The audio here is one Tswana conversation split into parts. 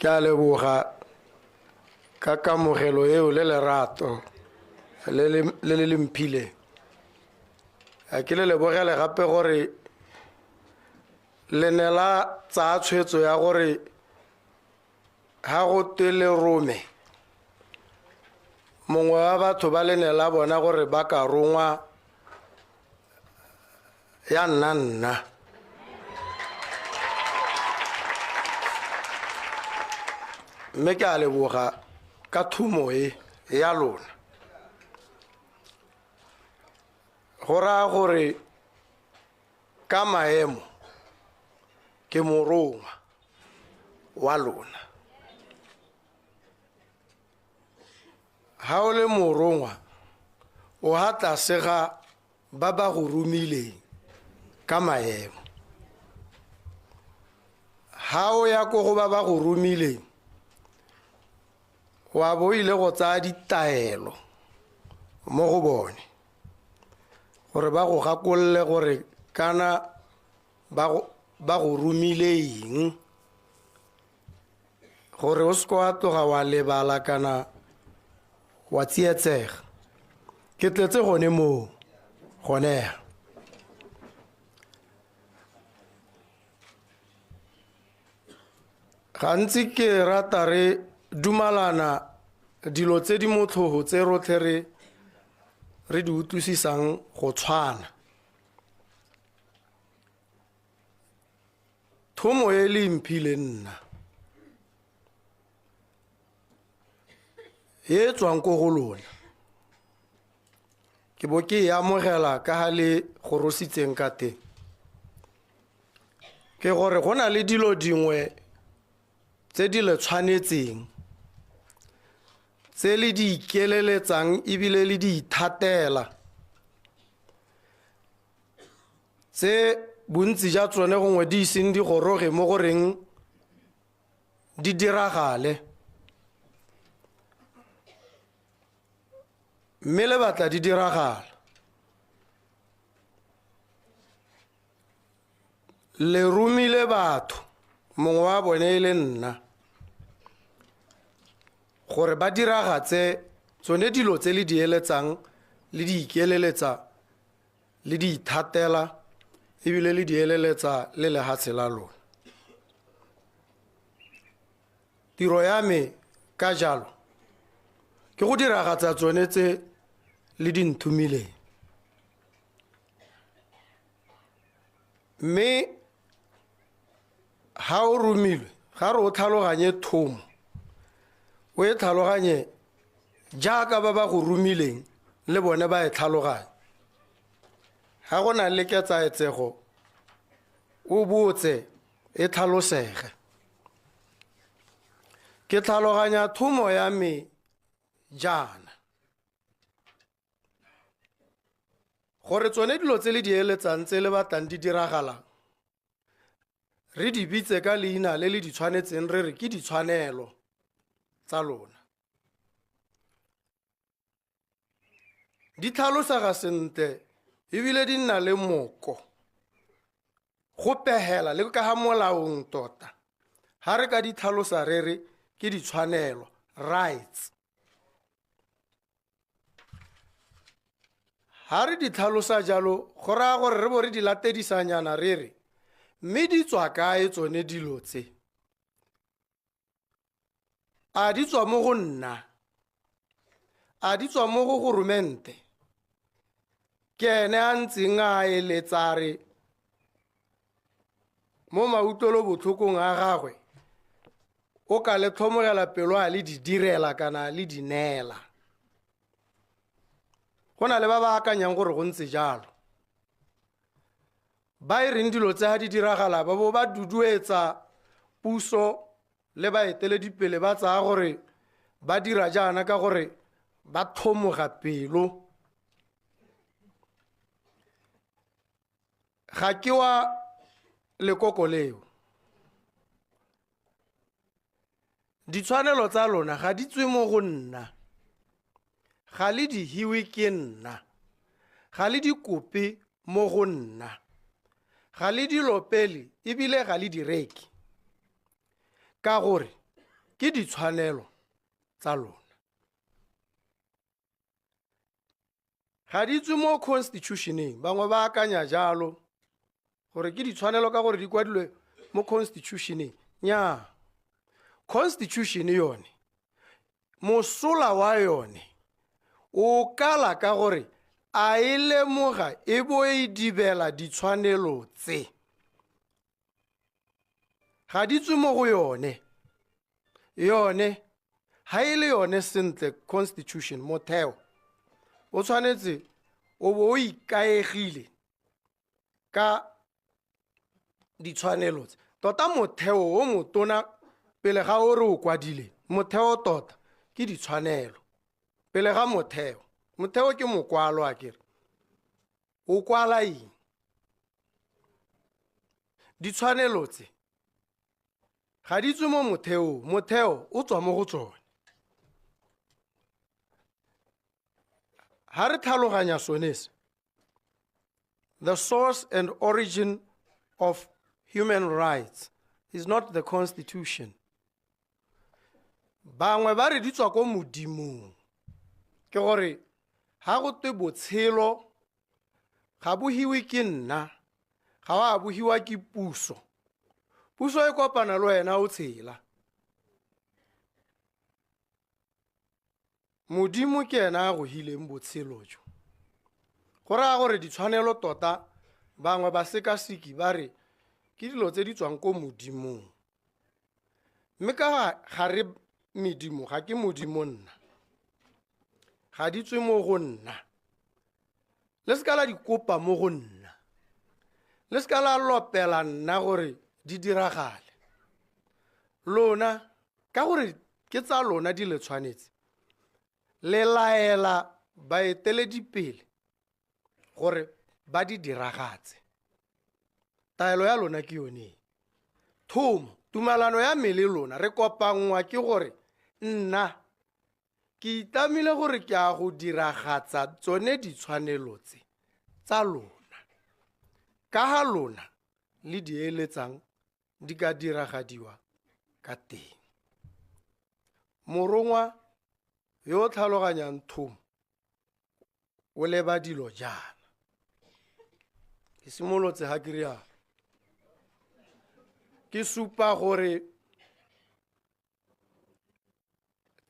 Ke a leboga ka kamogelo eo le lerato le le le mphileng. A ke le lebogele gape gore le ne la tsaya tshwetso ya gore ha go twe le rome mongwe wa batho ba le ne la bona gore ba ka rongwa ya nna nna. Mme ke a leboga ka thumo e ya lona. Go raya gore ka maemo ke morongwa wa lona. Ha o le morongwa o ha tlase ga ba ba go romileng ka maemo. Ha o ya ko go ba ba go romileng wa bo ile go tsaya ditaelo mo go bone gore ba go gakolole gore kana ba go romile eng, gore o seke wa tloga wa lebala kana wa tsietsega. Ke tletse gone moo gone. Gantsi ke rata re dumalana dilo tse di motlhogo tse rotlhe re di utlwisisang go tshwana. Thomo e le mphile nna e tswang ko go lona, ke bo ke e amogela ka ha le gorositseng ka teng, ke gore go na le dilo dingwe tse di le tshwanetseng, tse le di ikeleletsang ebile le di ithatela, tse bontsi ja tsone gongwe di iseng di goroge mo goreng di diragale, mme le batla di diragala. Le romile batho, mongwe wa bone e le nna, gore ba diragatse tsone dilo tse le di eletsang, le di ikeleletsa, le di ithatela, ebile le di eleletsa le lehatshe la lona. Tiro ya me ka jalo ke go diragatsa tsone tse le di nthomileng. Mme ha o romilwe, ga re o tlhaloganye thomo, o e tlhaloganye jaaka ba ba go romileng le bone ba e tlhaloganye. Ha go na le ketsaetsego, o botse e tlhalosege. Ke tlhaloganya thomo ya me jaana, gore tsone dilo tse le di eletsang tse le batlang di diragalang, re di bitse ka leina le le di tshwanetseng, re re ke ditshwanelo tsa lona. Di tlhalosega sentle ebile di nna le moko go pegela le ka ga molaong tota. Ha re ka di tlhalosa re re ke ditshwanelo, rights. Ha re di tlhalosa jalo go raya gore re bo re di latedisanyana re re mme di tswa kae tsone dilo tse? A di tswa mo go nna? A di tswa mo go goromente? Ke ene a ntseng a eletsa re mo mautlwelobotlhokong a gagwe o ka le tlhomogela pelo a le di direla kana a le di neela. Go na le ba ba akanyang gore go ntse jalo, ba e reng dilo tse ha di diragala ba bo ba duduetsa puso le baeteledipele ba tsaya gore ba dira jaana ka gore ba tlhomoga pelo. Ga ke wa lekoko leo. Ditshwanelo tsa lona ga di tswe mo go nna, ga le di hiwe ke nna, ga le di kope mo go nna, ga le di lopele ebile ga le di reke, ka gore Ke ditshwanelo tsa lona. Ga di tswe mo constitutioneng, bangwe ba akanya jalo gore ke ditshwanelo ka gore di kwadilwe mo constitutioneng. Nnyaa, constitution yone mosola wa yone o kala ka gore a e lemoga e bo e dibela ditshwanelo tse. Ga di tswe mo go yone. Yone ha e le yone sentle constitution motheo o tshwanetse o bo o ikaegile ka ditshwanelo tse. Tota motheo o motona pele ga o re o kwadile, motheo tota ke ditshwanelo. Pele ga motheo, motheo ke mokwalo akere. O kwala eng? Ditshwanelo tse ga di tswe mo motheong, motheo o tswa mo go tsone. Ha re tlhaloganya sone se, the source and origin of human rights is not the constitution. Bangwe ba re di tswa ko modimong. Ke gore ha go twe botshelo ga bo hiwe ke nna, ga wa bo hiwa ke puso. Puso e kopana le wena o tshela. Modimo ke ena a go hileng botshelo jo. Go raya gore ditshwanelo tota bangwe ba sekaseki ba re ke dilo tse di tswang ko modimong. Mme ka ga re medimo, ga ke modimo nna. Ga di tswe mo go nna. Le seka la di kopa mo go nna. Le seka la lopela nna gore di diragale. Lona, ka gore ke tsa lona di le tshwanetse, le laela baeteledipele gore ba di diragatse. Taelo ya lona ke yone. Thomo, tumalano ya me le lona re kopanngwa ke gore nna ke itlamile gore ke a go diragatsa tsone ditshwanelo tse tsa lona. Ka ga lona le di eletsang di ka diragadiwa ka teng. Morongwa yo o tlhaloganyang thomo o leba dilo jaana. Ke simolotse ha ke rialo. Ke supa gore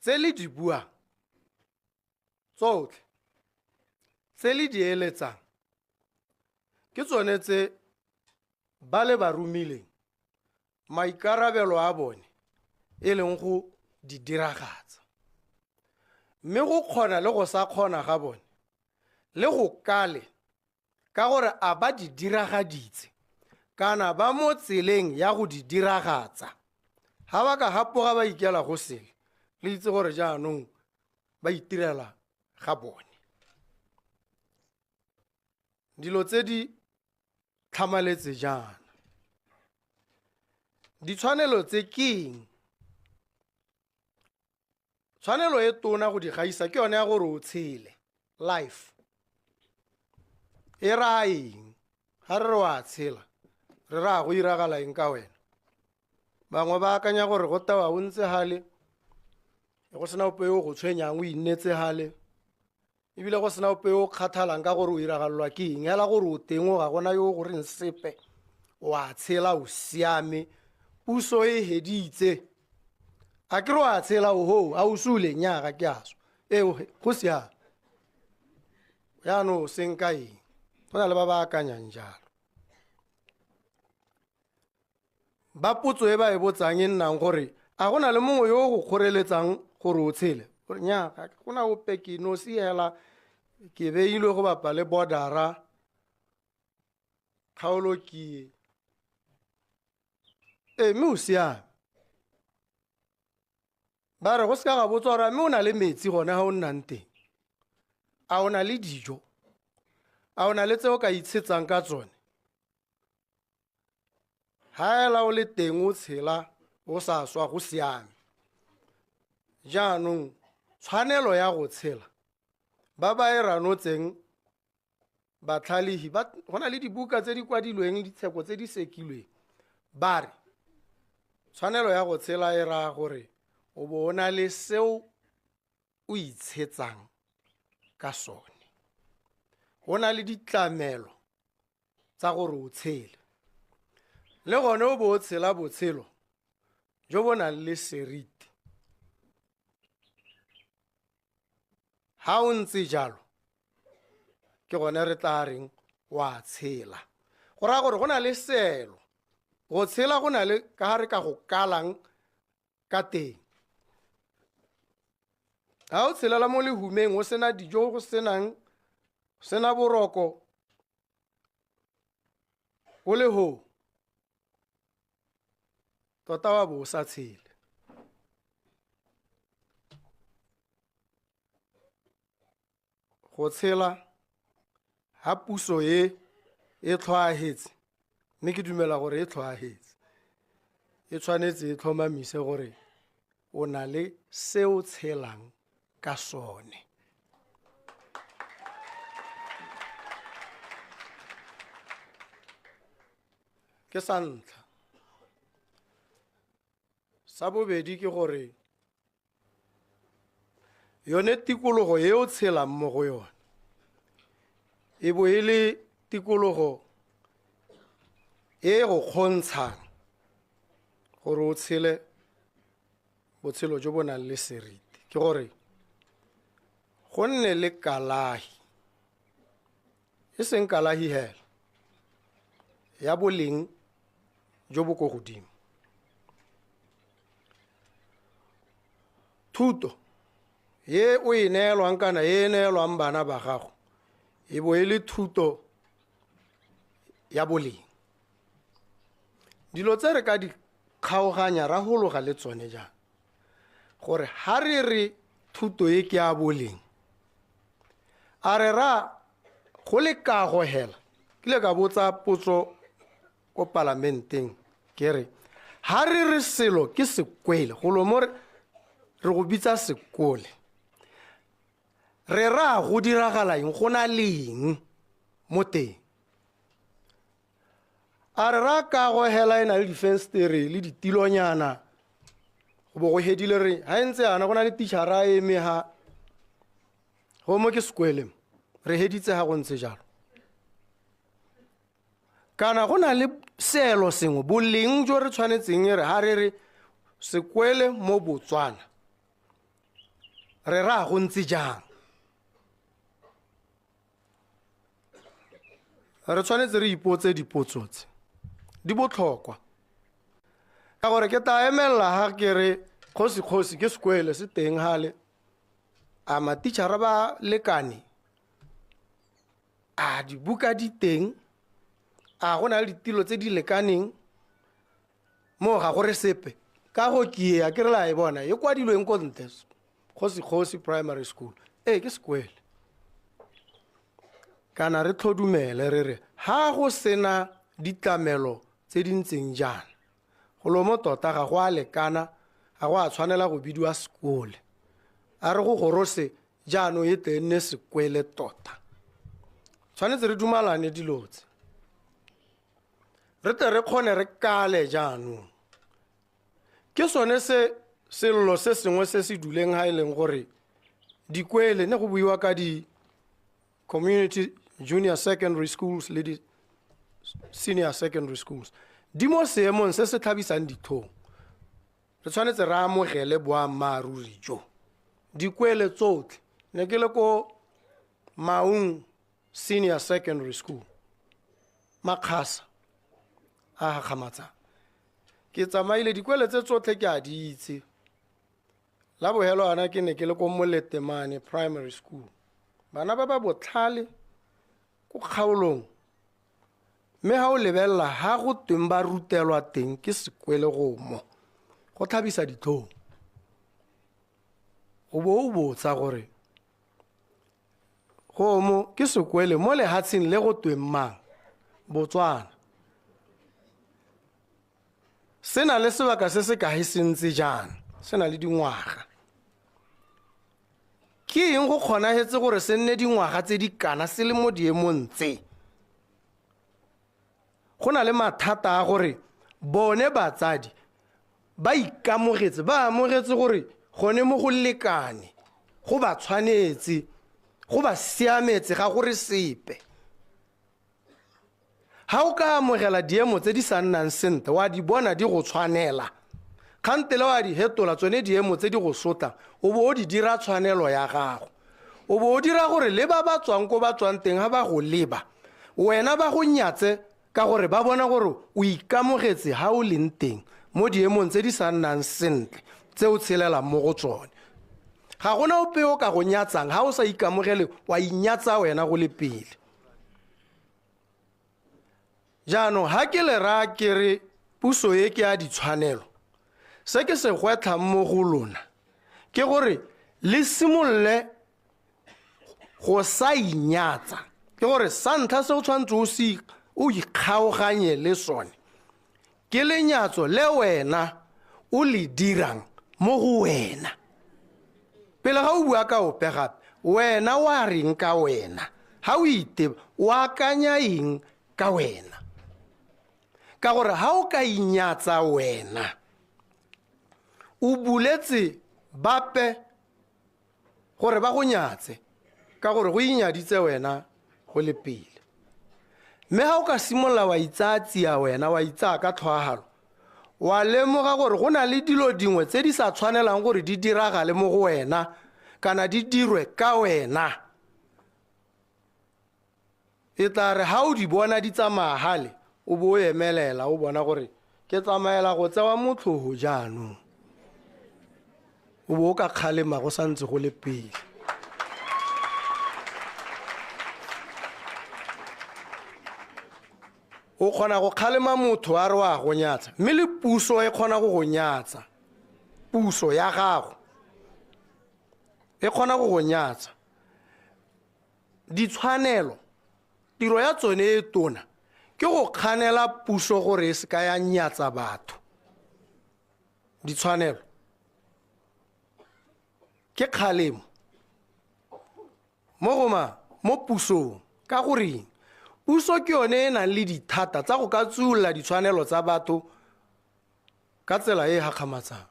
tse le di buang tsotlhe, tse le di eletsang ke tsone tse ba le ba romileng maikarabelo a bone e leng go di diragatsa. Mme go kgona le go sa kgona ga bone le go kale ka gore a ba di diragaditse kana ba mo tseleng ya go di diragatsa. Ha ba ka hapoga ba ikela go sele, le itse gore jaanong ba itirela ga bone. Dilo tse di tlhamaletse jaana. Ditshwanelo tse ke eng? Tshwanelo e tona go di gaisa ke yone ya gore o tshele, life. E raya eng? Ha re re wa tshela, re raya go iragala eng ka wena? Bangwe ba akanya gore go tewa o ntse hale, go sena ope yo o go tshwenyang, o innetse hale, ebile go sena ope yo o kgathalang ka gore o iragalelwa ke eng. Hela gore o teng o ga gona yo o goreng sepe, o a tshela, o siame, puso e heditse. A ke re o a tshela, oho, a o sule? Nnyaa, ga ke a swa. Ee, go siame. Jaanong o seng ka eng? Go na le ba ba akanyang jalo. Ba potso e ba e botsang e nnang gore a go na le mongwe yo o go kgoreletsang gore o tshele? Gore nnyaa, ga go na ope, ke nosi hela, ke beilwe go bapa le border-a, kgaolo ke e. Ee, mme o siame. Ba re go seka ga botswa gore mme o na le metsi gone ga o nnang teng, a o na le dijo, a o na le tse o ka itshetsang ka tsone. Ha ela o le teng o tshela o sa swa, go siame. Jaanong tshwanelo ya go tshela ba ba e ranotseng batlhalehi, go na le dibuka tse di kwadilweng, ditsheko tse di sekilweng, ba re tshwanelo ya go tshela e raya gore O bo o na le seo o itshetsang ka sone. Go na le ditlamelo tsa gore o tshele. Le gone o bo o tshela botshelo jo bo nang le seriti. Ha o ntse jalo, ke gone re tla reng wa tshela. Go raya gore go na le seelo. Go tshela go na le ka ga re ka go kalang ka teng. Ha o tshelela mo lehumeng o sena dijo, go senang, sena boroko, o le ho, tota wa bo o sa tshele. Go tshela ha puso e e tlhwaahetse, mme ke dumela gore e tlhwaahetse, e tshwanetse e tlhomamise gore o na le se o tshelang ka sone. Ke sa ntlha. Sa bobedi ke gore yone tikologo e o tshelang mo go yone e bo e le tikologo e go kgontshang gore o tshele botshelo jo bo nang le seriti. Ke gore go nne le kalahi, e seng kalahi hela, ya boleng jo bo ko godimo. Thuto e o e neelwang kana e neelwang bana ba gago e bo e le thuto ya boleng. Dilo tse re ka di kgaoganya ra hologa le tsone jang, gore ha re re thuto e ke ya boleng, a re ra go le kago hela. Ke ile ka botsa potso ko palamenteng ke re ha re re selo ke sekwele, golo mo re go bitsa sekole, re ra go diragala eng, go na leng mo teng? A re ra kago hela e na le difenstere le ditilonyana, go bo go hedile re ha e ntse yana go na le tichara a eme ha go mo ke sekwele, re heditse ha go ntse jalo. Kana go na le seelo sengwe, boleng jo re tshwanetseng re ha re re sekwele mo Botswana, re ra go ntse jang? Re tshwanetse re ipotse dipotso tse di botlhokwa, ka gore ke tla emelela ha ke re kgosi-kgosi ke sekwele se teng hale, a matichara ba lekane, a dibuka di teng, a go na le ditilo tse di lekaneng, mo ga go re sepe. Ka go ke a ke re la e bona e kwadilweng ko ntle, Kgosi-kgosi Primary School, ee ke sekwele. Kana re tlhodumele re re ha go sena ditlamelo tse di ntseng jaana, golo mo tota ga go a lekana, ga go a tshwanela go bidiwa sekole. A re go gorose jaanong e tle e nne sekwele tota. Tshwanetse re dumalane dilo tse, re tle re kgone re kale jaanong. Ke sone se sello se sengwe se se duleng ha e leng gore dikwele, ne go buiwa ka di community junior secondary schools le di senior secondary schools, di mo seemong se se tlhabisang ditlhong. Re tshwanetse re amogele boammaaruri jo. Dikwele tsotlhe, ne ke le ko Maung Senior Secondary School, Makgasa a gakgamatsang. Ke tsamaile dikwele tse tsotlhe ke a di itse. La bohelo ana ke ne ke le ko Moletemane Primary School. Bana ba ba botlhale ko kgaolong, mme ha o lebelela ha go tweng ba rutelwa teng ke sekwele go mo, go tlhabisa ditlhong. O bo o botsa gore go mo ke sekwele mo lehatsheng le go tweng mang, Botswana. Se na le sebaka se se kae se ntse jaana, se na le dingwaga. Ke eng go kgonagetse gore se nne dingwaga tse di kana se le mo diemong tse? Go na le mathata a gore bone batsadi Ba ikamogetse, ba amogetse gore gone mo go lekane, go ba tshwanetse, go ba siametse, ga gore sepe. Ha o ka amogela diemo tse di sa nnang sentle, wa di bona di go tshwanela, kgantele wa di hetola tsone diemo tse di go sotlang, o bo o di dira tshwanelo ya gago. O bo o dira gore le ba ba tswang ko ba tswang teng ha ba go leba, wena ba go nyatse ka gore ba bona gore o ikamogetse ha o leng teng mo diemong tse di sa nnang sentle tse o tshelelang mo go tsone. Ga gona ope o ka go nyatsang ha o sa ikamogele, wa inyatsa wena go le pele. Jaanong ha ke le raya ke re puso e ke ya ditshwanelo, se ke se gwetlhang mo go lona ke gore le simolole go sa inyatsa. Ke gore sa ntlha se o tshwanetse o se o ikgaoganye le sone ke lenyatso le wena o le dirang mo go wena. Pele ga o bua ka ope gape, wena wa reng ka wena? Ha o iteba, o akanya eng ka wena? Ka gore ha o ka inyatsa wena, o buletse bape gore ba go nyatse, ka gore go inyaditse wena go le pele. Mme ha o ka simolola wa itsaya tsia wena, wa itsaya ka tlhoahalo, wa lemoga gore go na le dilo dingwe tse di sa tshwanelang gore di diragale mo go wena kana di dirwe ka wena. E tla re ha o di bona di tsamaya gale, o bo o emelela, o bona gore ke tsamaela go tsewa motlhogo jaanong. O bo o ka kgalema go santse go le pele. O kgona go kgalema motho a re wa go nyatsa, mme le puso e kgona go go nyatsa. Puso ya gago e kgona go go nyatsa. Ditshwanelo, tiro ya tsone e tona ke go kganela puso gore e seka ya nyatsa batho. Ditshwanelo ke kgalemo mo go mang? Mo pusong. Ka goreng? Puso ke yone e nang le dithata tsa go ka tsuolola ditshwanelo tsa batho ka tsela e e gakgamatsang.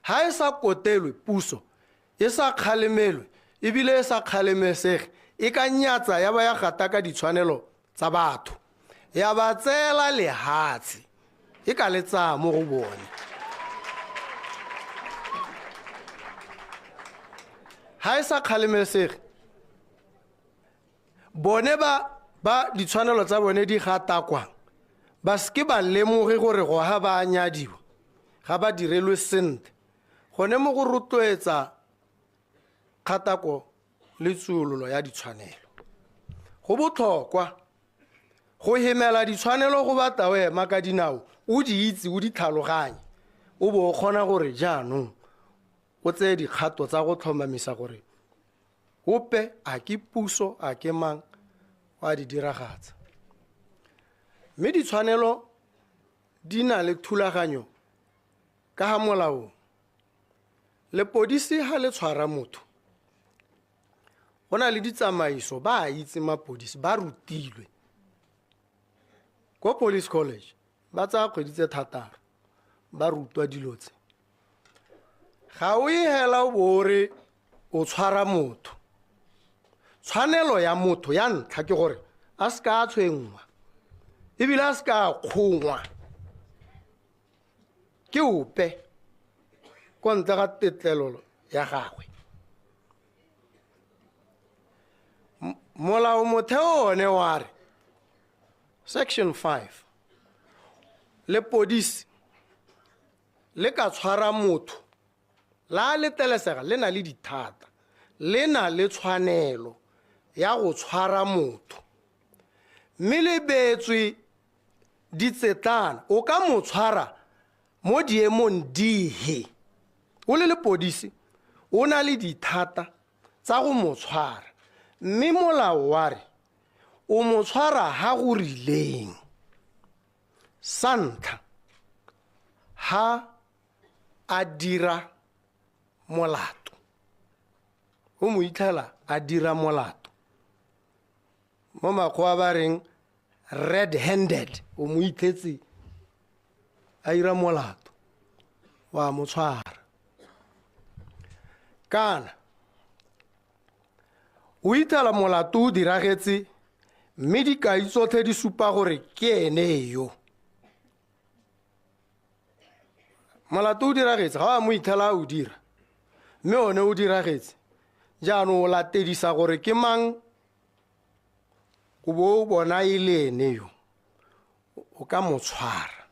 Ha e sa kotelwe puso, e sa kgalemelwe ebile e sa kgalemesege, e ka nyatsa ya ba ya gataka ditshwanelo tsa batho, ya ba tseela lehatshe, e ka le tsaya mo go bone. Ha e sa kgalemesege, bone ba ditshwanelo tsa bone di gatakwang, ba seke ba lemoge gore go ha ba a nyadiwa, ga ba direlwe sentle. Gone mo go rotloetsa kgatako le tsuololo ya ditshwanelo. Go botlhokwa go hemela ditshwanelo go batla o ema ka dinao, o di itse, o di tlhaloganye, o bo o kgona gore jaanong o tseye dikgato tsa go tlhomamisa gore ope a ke puso, a ke mang, o a di diragatsa. Mme ditshwanelo di na le thulaganyo ka ga molaong. Lepodisi ha le tshwara motho, go na le ditsamaiso, ba a itse mapodisi, ba rutilwe. Ko Police College, ba tsaya kgwedi tse 6, ba rutwa dilo tse. Ga o e hela o bo o re o tshwara motho. Tshwanelo ya motho ya ntlha ke gore a seka a tshwenngwa, ebile a seka a kgongwa ke ope ko ntle ga tetlelelo ya gagwe. Molao motheo one wa re, section 5, lepodisi le ka tshwara motho la letlelesega, le na le dithata, le na le tshwanelo ya go tshwara motho, mme le beetswe ditsetlana. O ka mo tshwara mo diemong dihe? O le lepodisi o na le dithata tsa go mo tshwara, mme molao wa re o mo tshwara ha go rileng. Sa ntlha, ha a dira molato, o mo itlhela a dira molato, mo makgowa ba reng red-handed, o mo itlhetse a ira molato. Wa mo tshwara. Kana o ithela molato o diragetse mme dikai tsotlhe di supa gore ke ene yo. Molato o diragetse ga wa mo ithela o dira mme one o diragetse. Jaanong o latedisa gore ke mang o bo o bona e le ene yo, o ka mo tshwara.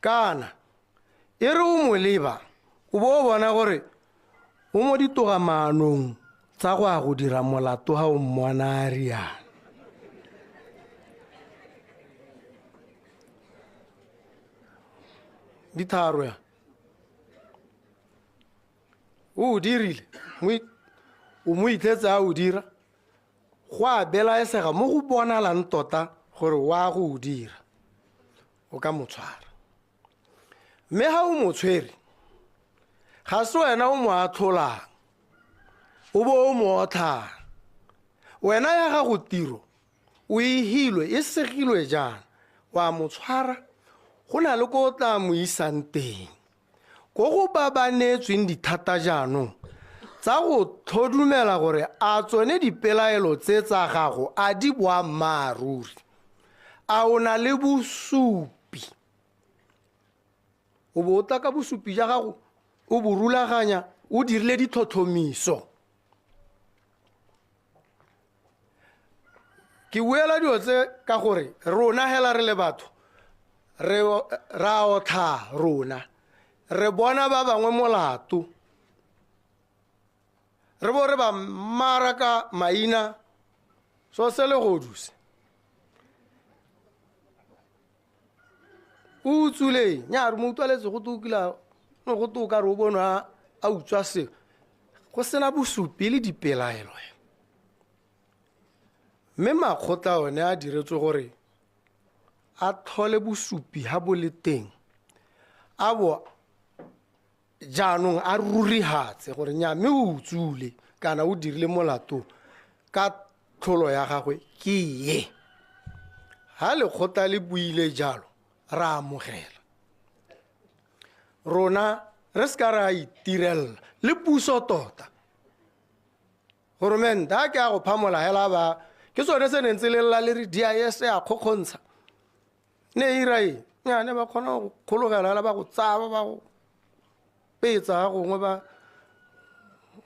Kana e re o mo leba o bo o bona gore o mo ditogamaanong tsa go a go dira molato ga o mmona a riana. Ditharo ya o dirile o mo itlhetse a o dira, go a belaesega mo go bonalang tota gore wa go o dira, o ka mo tshwara. Mme ga o mo tshwere ga se wena o mo atlholang, o bo o mo otlhang. Wena ya gago tiro o e hilwe, e segilwe jaana, wa mo tshwara, go na le ko o tla mo isang teng, ko go ba ba neetsweng dithata jaanong tsa go tlhodumela gore a tsone dipelaelo tse tsa gago a di boammaaruri, a o na le bosupi. O bo o tla ka bosupi ja gago, o bo rulaganya, o dirile ditlhotlhomiso. Ke buela dilo tse ka gore rona hela re le batho re ra otlha rona, re bona ba bangwe molato, re bo re ba maraka maina so se le goduse. O utswile nya re mo utlwaletse go tokila no go toka re o bona a utswa se go sena bosupi le dipelaelo. Mme makgotla one a diretswe gore a tlhole bosupi ha bo le teng, a bo jaanong a rurihatse gore nya mme o utswile kana o dirile molato ka tlholo ya gagwe ke ye. Ha lekgotla le buile jalo, ra amogela. Rona re se ka ra itirela le puso tota. Goromente a ke a go phamola hela ba ke sone se neng tse le lla le re DIS a kgokgontsha. Ne e ira eng? Nyane ba kgona go kgologela hela ba go tsaba ba go petsa gongwe ba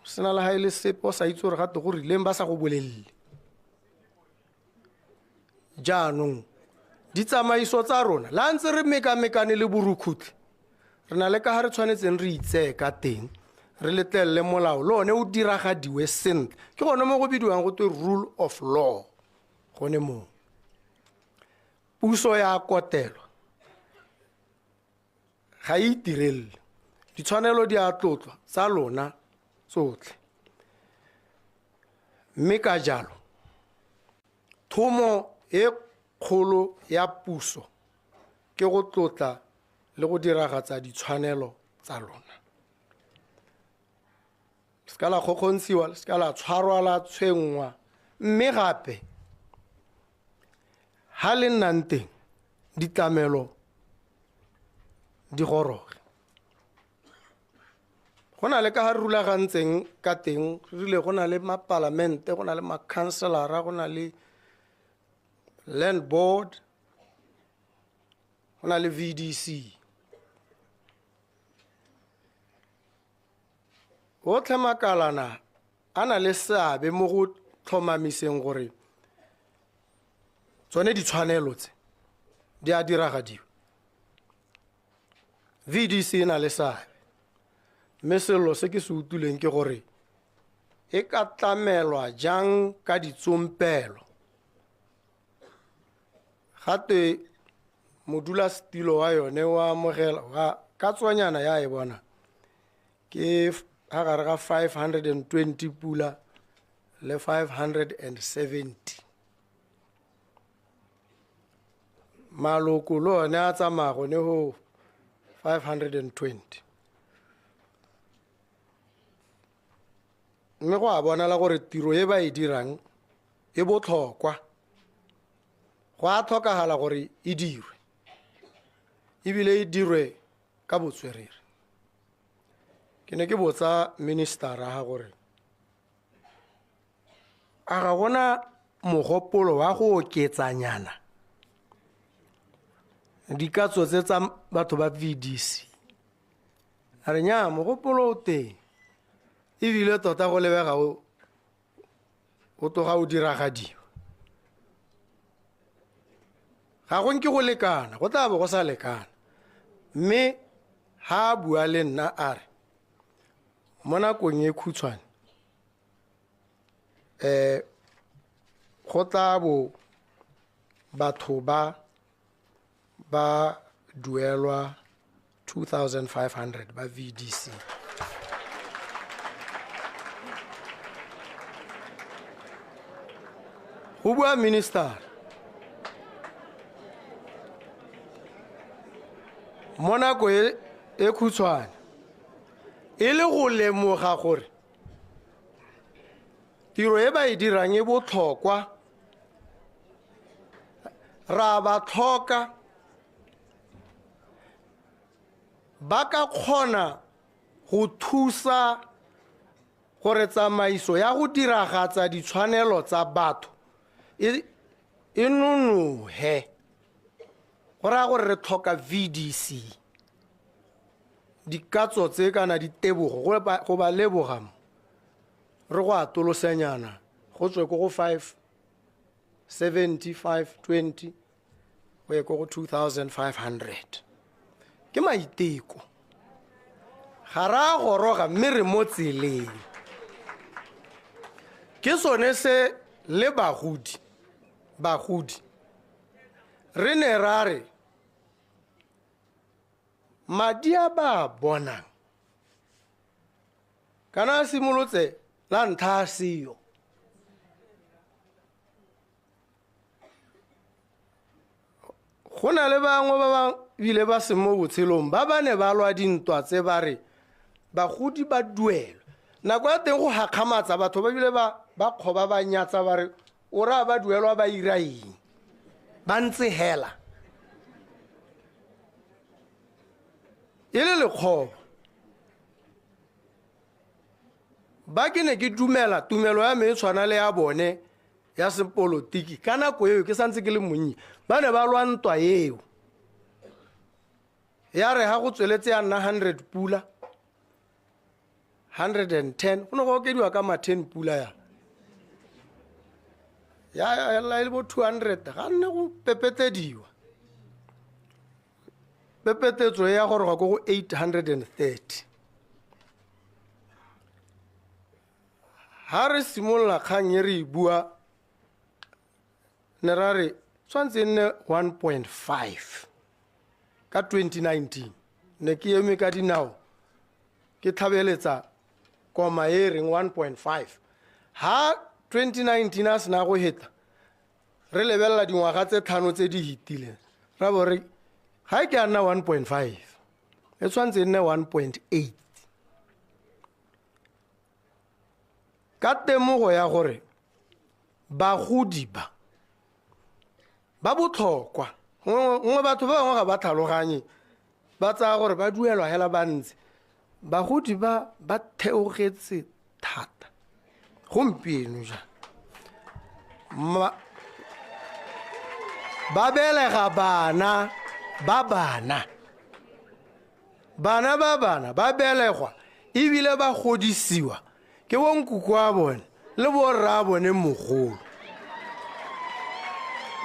sena le ha e le sepe o sa itse gore gape go rileng ba sa go bolelele. Jaanong ditsamaiso tsa rona la ntse re mekamekane le borukhutlhi, re na le ka ga re tshwanetseng re itseye ka teng, re letlelele molao le one o diragadiwe sentle. Ke gone mo go bidiwang go twe rule of law. Gone moo puso ya kotelwa ga e itirelele, ditshwanelo di a tlotlwa tsa lona tsotlhe. Mme ka jalo thomo e kgolo ya puso ke go tlotla le go diragatsa ditshwanelo tsa lona. Le seka la kgokgontshiwa, le seka la tshwarwa la tshwenngwa, mme gape ha le nnang teng ditlamelo di goroge. Go na le ka ga re rulagantseng ka teng, re rile go na le mapalamente, go na le makhanselara, go na le land board, go na le VDC. Otlhe makalana a na le seabe mo go tlhomamiseng gore tsone ditshwanelo tse di a diragadiwa. VDC e na le seabe, mme sello se ke se utlwileng ke gore e ka tlamelwa jang ka ditsompelo. Gape modulasetilo wa yone wa amogela ga ka tswanyana ya e bona ke ga gare ga 520 pula le 570. Maloko le one a tsamaya gone go 520. Mme go a bonala gore tiro e ba e dirang e botlhokwa, go a tlhokagala gore e dirwe. Ebile e dirwe ka botswerere. Ke ne ke botsa minister-a ga gore a ga gona mogopolo wa go oketsanyana dikatso tse tsa batho ba VDC. A re nnyaa, mogopolo o teng, ebile tota go lebega o tloga o diragadiwa. Ga go nke go lekana, go tla bo go sa lekana. Mme ha a bua le nna a re mo nakong e khutshwane go tla bo batho ba ba duelwa 2500 ba VDC. Go bua minister mo nako e khutshwane e le go lemoga gore tiro e ba e dirang e botlhokwa, ra ba tlhoka, ba ka kgona go thusa gore tsamaiso ya go diragatsa ditshwanelo tsa batho e nonohe. Go raya gore re tlhoka VDC, dikatso tse kana ditebogo, go ba leboga mo, re go atolosenyana go tswe ko go five seventy five twenty go ye ko go 2500. Ke maiteko, ga re a goroga mme re mo tseleng. Ke sone se le bagodi re ne ra re madi a ba a bonang kana a simolotse la ntlha a seo. Go na le bangwe ba ba bile ba se mo botshelong ba ba ne ba lwa dintwa tse ba re bagodi ba duelwe. Nako ya teng go hakgamatsa batho ba bile ba kgoba ba nyatsa ba re o raya ba duelwa ba ira eng, ba ntse hela e le lekgoba. Ba ke ne ke dumela tumelo ya me e tshwana le ya bone ya sepolotiki ka nako eo ke santse ke le monnye, ba ne ba lwa ntwa eo. Ya re ha go tsweletse ya nna 100 pula, 110, go ne go okediwa ka ma 10 pula ya. Ya ela e le bo 200, ga nne go pepetlediwa. Pepetetso e ya goroga ko go 830. Ha re simolola kgang e re e bua, ne ra re tshwanetse e nne 1.5 ka 2019. Ne ke eme ka dinao ke tlhabeletsa koma e reng 1.5. Ha 2019 a sena go heta, re lebelela dingwaga tse tlhano tse di hitileng, ra bo re ga e ke a nna 1.5, e tshwanetse e nne 1.8. Ka temogo ya gore bagodi ba ba botlhokwa, nngwe batho ba bangwe ga ba tlhaloganye, ba tsaya gore ba duelwa hela ba ntse. Bagodi ba ba theogetse thata gompieno jaana. Ba belega bana ba bana, bana ba bana ba belegwa ebile ba godisiwa ke bo nkoko wa bone le bo rra bone mogolo.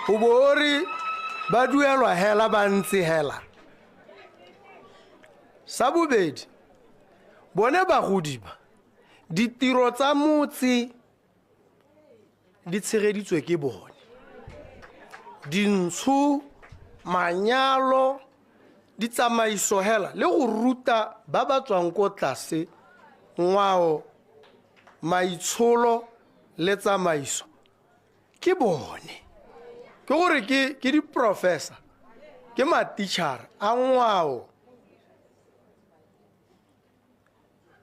O bo o re ba duelwa hela ba ntse hela. Sa bobedi, bone bagodi ba, ditiro tsa motse di tshegeditswe ke bone. Dintsho, manyalo, ditsamaiso hela le go ruta ba ba tswang ko tlase ngwao, maitsholo le tsamaiso ke bone. Ke gore ke di-professor, ke matitjhara a ngwao.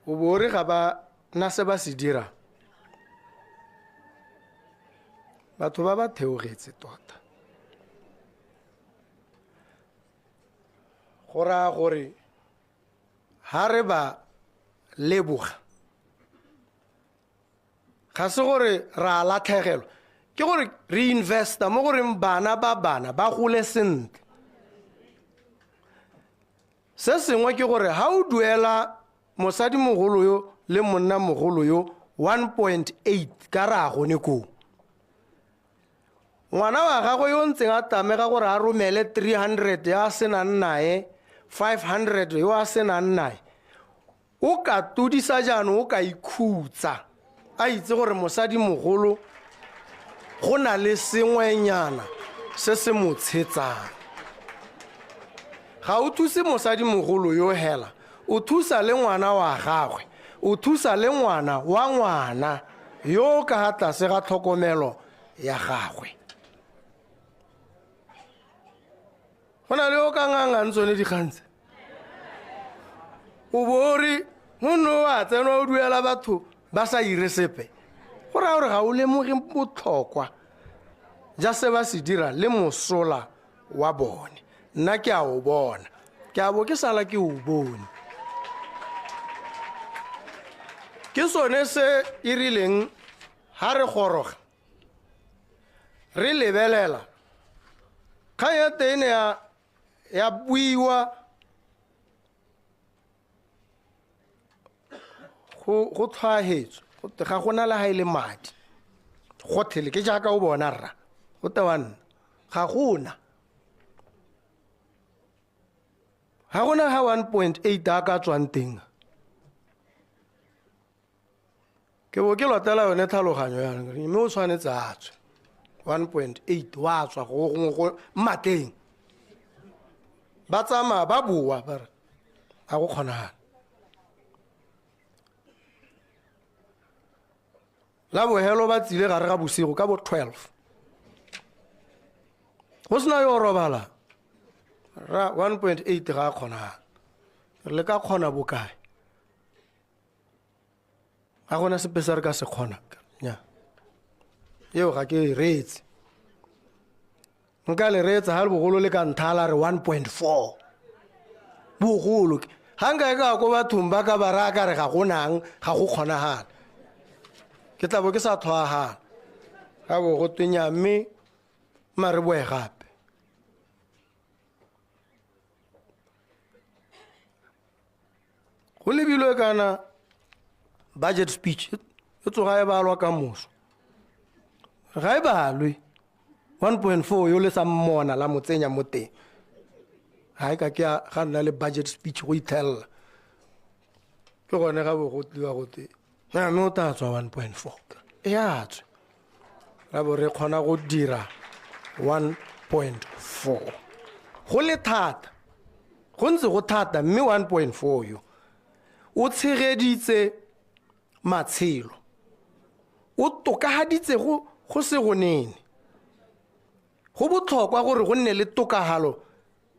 O bo re ga ba na se ba se dirang. Batho ba ba theogetse tota. Go raya gore ha re ba leboga ga se gore ra latlhegelwa, ke gore re investa mo goreng bana ba bana ba gole sentle. Se sengwe ke gore ha o duela mosadimogolo yo le monnamogolo yo 1.8 ka re a gone koo, ngwana wa gagwe yo ntseng a tlamega gore a romele 300 ya a senang nae, 500 yo a senang nae, o ka todisa jaanong, o ka ikhutsa a itse gore mosadimogolo go na le sengwenyana se se mo tshetsang. Ga o thuse mosadimogolo yo hela, o thusa le ngwana wa gagwe, o thusa le ngwana wa ngwana yo ka ga tlase ga tlhokomelo ya gagwe. Go na le o ka ngangang tsone dikgang tse, o bo o re monno o a tsenwa o duela batho ba sa ire sepe, go raya gore ga o lemoge botlhokwa ja se ba se dira le mosola wa bone. Nna ke a o bona, ke a bo ke sala ke o bone. Ke sone se e rileng ha re goroga re lebelela kgang ya teng ya buiwa go tlhwaetswe gote ga gona le ha e le madi gotlhele, ke jaaka o bona rra go tewa nna ga gona ga 1.8 a ka tswang teng. Ke bo ke lotela yone tlhaloganyo ya mme o tshwanetse a tswe 1.8 wa tswa go gongwe go mmateng, ba tsamaya ba boa ba re ga go kgonagale. La bohelo ba tsile gare ga bosigo ka bo 12, go sena yo o robala ra 1.8 ga a kgonagala, re le ka kgona bokae? Ga gona sepe se re ka se kgona. Nya eo ga ke e reetse, nka le reetsa ga le bogolo le ka nthala re 1.4 bogolo ga nka e ka ko bathong ba ka ba raya ka re ga gonang ga go kgonagala, ke tla bo ke sa tlhoagala ga bo go tenya, mme mare boe gape. Go lebilwe kana budget speech e tsoga e balwa ka moso, ga e balwe 1.4 yo le sa mmona la mo tsenya mo teng, ga e ka ke ga nna le budget speech go ithelela. Ke gone ga bo go tliwa go te mme o tla tswa 1.4, e a tswe, ra bo re kgona go dira 1.4. Go le thata, go ntse go thata, mme 1.4 yo o tshegeditse matshelo, o tokahaditse go se go nene. Go botlhokwa gore go nne le tokahalo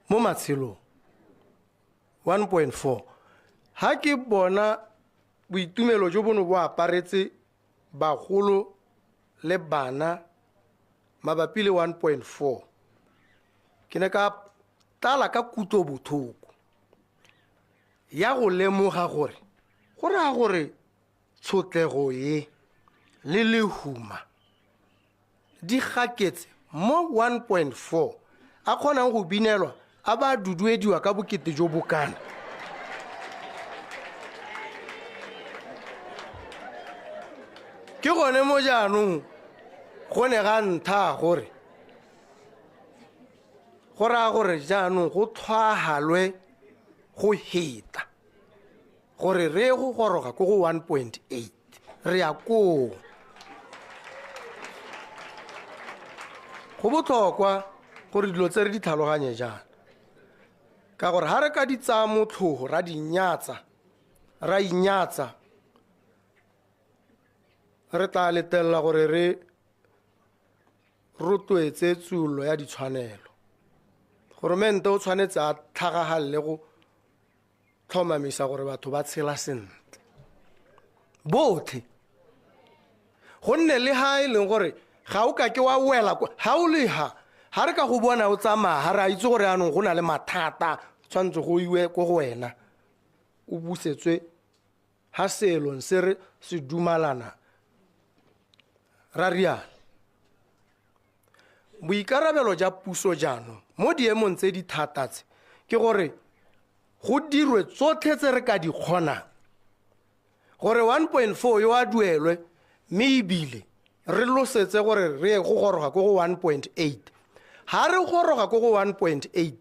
mo matshelong. 1.4 ha ke bona boitumelo jo bono bo aparetse bagolo le bana mabapi le 1.4, ke ne ka tlala ka kutlobotlhoko ya go lemoga gore go raya gore tshotlego e le lehuma di gaketse mo 1.4 a kgonang go binelwa a ba duduediwa ka bokete jo bokana. Ke gone mo jaanong go ne ga ntha gore go raya gore jaanong go tlhwahalwe go heta gore re go goroga ko go 1.8, re ya koo. Go botlhokwa gore dilo tse re di tlhaloganye jaana, ka gore ha re ka di tsaya motlhogo ra di nyatsa, ra inyatsa, re tla letelela gore re rotloetse tsuollo ya ditshwanelo. Goromente o tshwanetse a tlhagagalele go tlhomamisa gore batho ba tshela sentle botlhe, gonne le ha e leng gore ga o ka ke wa wela kwa, ha o le ha, ha re ka go bona o tsamaya, ha re a itse gore jaanong go na le mathata, Tshwanetse go iwe ko go wena o busetswe ha seelong se re se dumalana ra riana. Boikarabelo ja puso jaanong mo diemong tse di thata tse ke gore go dirwe tsotlhe tse re ka di kgonang gore 1.4 yo a duelwe, mme ebile re losetse gore re ye go goroga ko go 1.8. Ha re goroga ko go 1.8,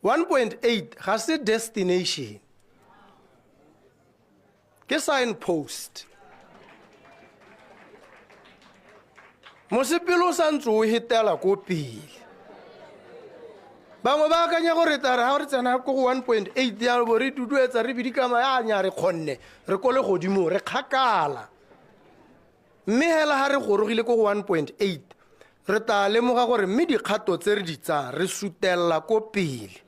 1.8 ga se destination, ke signpost. Mosepele o santse o hetela ko pele. Bangwe ba akanya gore tla re ha re tsena ko go 1.8 ya bo re duduetsa re bidikama ya nya re kgonne re ko le godimo re kgakala. Mme hela ha re gorogile ko go 1.8 re tla lemoga gore mme dikgato tse re di tsayang re sutella ko pele.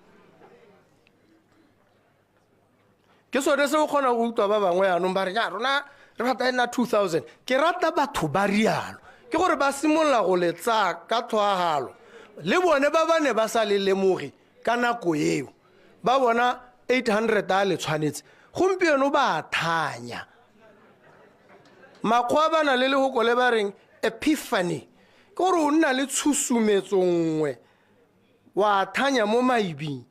Ke sone se o kgona go utlwa ba bangwe jaanong ba re ya rona re rata e nna 2000. Ke rata batho ba rialo, ke gore ba simolola go le tsaya ka tlhoahalo. Le bone ba ba ne ba sa le lemoge ka nako eo, ba bona 800 a le tshwanetse, gompieno ba thanya. Makgowa ba na le lehoko le ba reng epiphany, ke gore o nna le tshusumetso nngwe wa thanya mo maibing.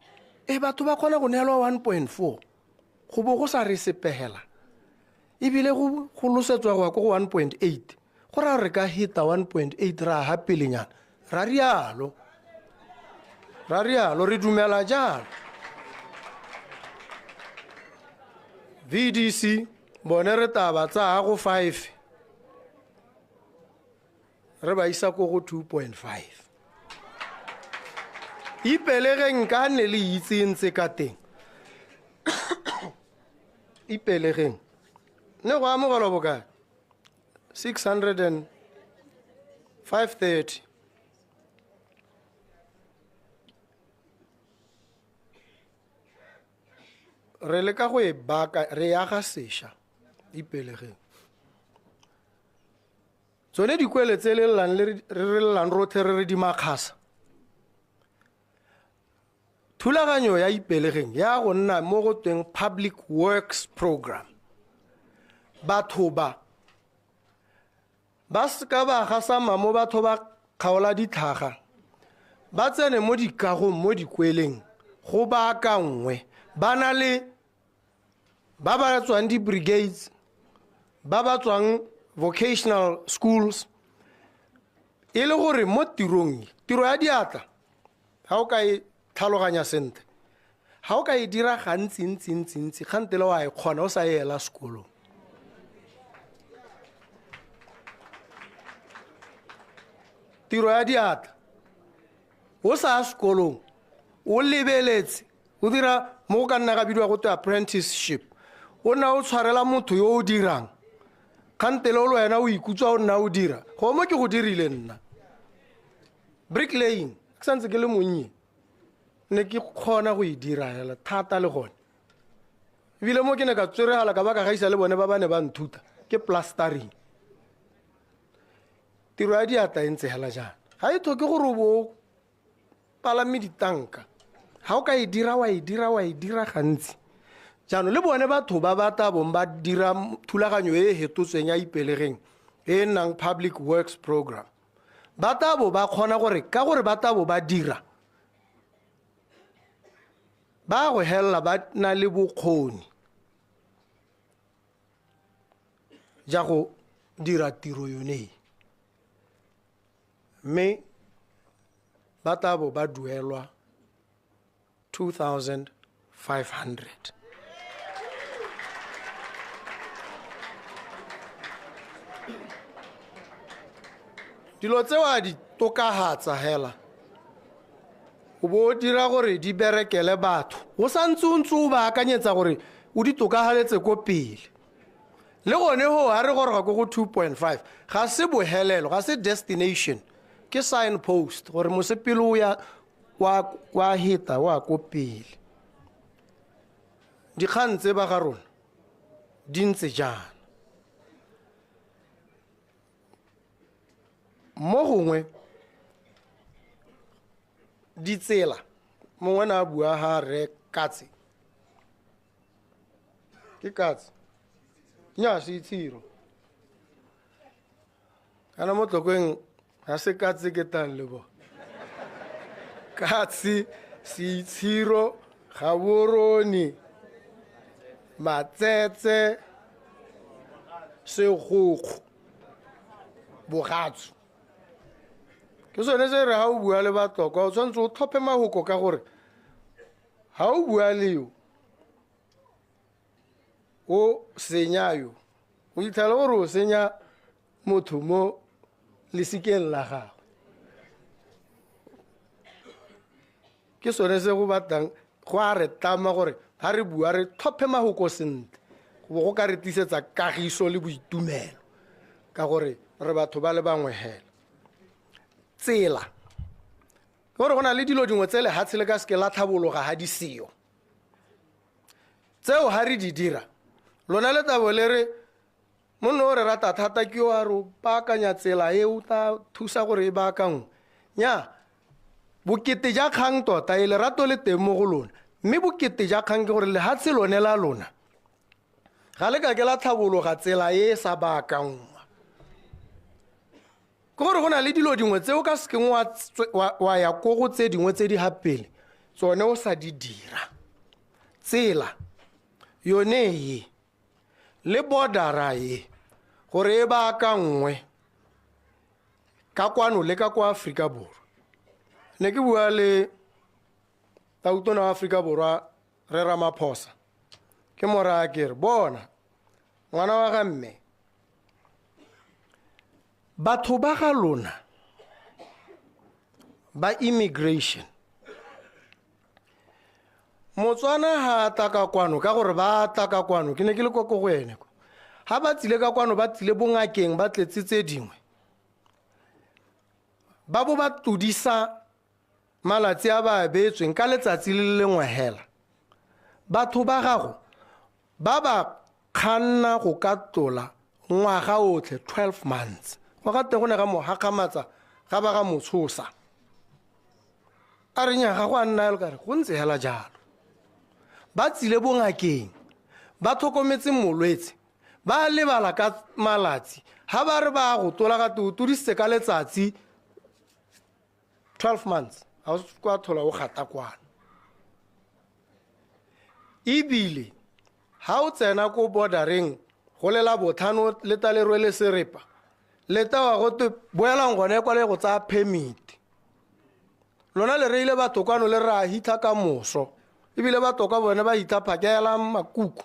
E batho ba kgona go neelwa 1.4 go bo go sa re sepegela, ebile go losetswa go ya ko go 1.8, go raya re ka heta 1.8 ra ha pelenyana. Ra rialo, ra rialo, re dumela jalo. VDC bone re tla ba tsaya go 5 re ba isa ko go 2.5. Ipelegeng ka ne le itse ntse ka teng. Ipelegeng ne go amogelwa bokae? Six hundred and five thirty. Re leka go e baka, re aga sešwa Ipelegeng. Tsone dikwele tse le llang le re llang rotlhe re re di makgasa. Thulaganyo ya Ipelegeng ya go nna mo go tweng Public Works Program. Batho ba ba seka ba gasama mo batho ba kgaola ditlhaga, ba tsene mo dikagong mo dikweleng go baakangwe. Ba na le ba ba tswang di-brigades, ba ba tswang vocational schools, e le gore mo tirong, tiro ya diatla, ha o ka e tlhaloganya sentle, ha o ka e dira gantsi ntsi ntsi ntsi, kgantele wa e kgona o sa e ela sekolong. Tiro ya diatla, o sa ya sekolong, o lebeletse, o dira mo go ka nna ga bidiwa go twe apprenticeship, o nna o tshwarela motho yo o dirang, kgantele o le wena o ikutswa o nna o dira. Go mo ke go dirile nna bricklaying, ke santse ke le monnye, ne ke kgona go e dira hela thata le gone. Ebile mo ke ne ka tsweregala ka ba ka gaisa le bone ba ba ne ba nthuta, ke plastering. Tiro ya diatla e ntse hela jaana, ga e tlhoke gore o bo o palame ditanka. Ha o ka e dira, wa e dira, wa e dira gantsi. Jaanong le bone batho ba ba tla bong ba dira thulaganyo e e hetotsweng ya Ipelegeng e e nnang Public Works Program, ba tla bo ba kgona gore ka gore ba tla bo ba dira, ba go helela ba na le bokgoni ja go dira tiro yone, mme ba tla bo ba duelwa 2500. Dilo tse wa di tokagatsa hela, o bo o dira gore di berekele batho, o santse o ntse o ba akanyetsa gore o di tokagaletse ko pele. Le gone ho ha re goroga ko go 2.5 ga se bohelelo, ga se destination, ke signpost gore mosepele o ya wa heta wa ko pele. Dikgang tse ba ga rona di ntse jaana. Mo gongwe ditsela Mongwe ne a bua ga re katse. Ke katse. Nya se itshiro. Kana mo Tlokweng ga se katse ke tang le bo. Katse, Seitshiro, Gaborone, Matsetse, Segokgo, Bogatsu. Ke sone se re ga o bua le Batlokwa o tshwanetse o tlhophe mahoko ka gore ga o bua le yo o senya yo o itlhela gore o senya motho mo lesikeng la gagwe. Ke sone se go batlang go a re tlama gore ga re bua re tlhophe mahoko sentle go bo go ka re tlisetsa kagiso le boitumelo ka gore re batho ba le bangwe hela. Tsela ke gore go na le dilo dingwe tse lehatshe le ka seke la tlhabologa ga di seo. Tseo ga re di dira lona le tabo le re monno o re rata thata ke o a re o baakanya tsela e o tla thusa gore e baakangwe. Nya bokete ja kgang tota e lerato le teng mo go lona, mme bokete ja kgang ke gore lehatshe lone la lona ga le ka ke la tlhabologa tsela e e sa baakangwa. Ke gore go na le dilo dingwe tse o ka sekeng wa ya ko go tse dingwe tse di ga pele tsone o sa di dira. Tsela yone e le bordera e gore e baakangwe ka kwano le ka kwa Aforika Borwa. Ne ke bua le tautona wa Aforika Borwa re Ramaphosa, ke mo raya ke re bona ngwana wa ga mme, batho ba ga lona ba immigration, Motswana ha a tla ka kwano ka gore ba tla ka kwano, ke ne ke le kwa ko go ene kwa. Ha ba tsile ka kwano ba tsile bongakeng ba tletse tse dingwe, ba bo ba tlodisa malatsi a ba beetsweng ka letsatsi le lengwe hela. Batho ba gago ba ba kganna go ka tlola ngwaga otlhe 12 months. Go ga teng go ne ga mo gakgamatsa ga ba ga mo tshosa. A re nya ga go a nna jalo, ka re go ntse hela jalo. Ba tsile bongakeng ba tlhokometse molwetse, ba lebala ka malatsi. Ha ba re ba go tola ga te o todisitse ka letsatsi 12 months, ga o kwa thola o gata kwano. Ebile ha o tsena ko bordereng go lela botlhano le ta le rwele serepa, le tawa go te boelang gone kwa le go tsaya permit. Lona le reile batho kwano le re a hitlha ka moso, ebile batho kwa bone ba hitlha phakela makuku.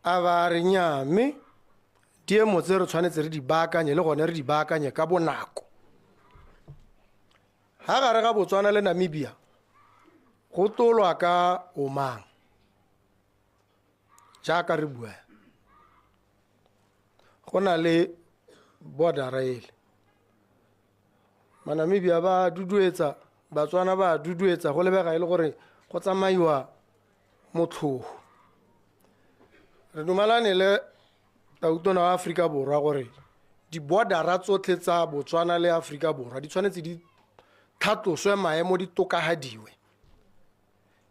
A ba re nnyaa, mme diemo tse re tshwanetse re di baakanye le gone re di baakanye ka bonako. Ha gare ga Botswana le Namibia go tolwa ka omang jaaka re bua, go na le border ele. Manamibia ba duduetsa, Batswana ba duduetsa, go lebega e le gore go tsamaiwa motlhogo. Re dumalane le tautona wa Aforika Borwa gore di-bordera tsotlhe tsa Botswana le Aforika Borwa di tshwanetse di tlhatloswe maemo, di tokagadiwe.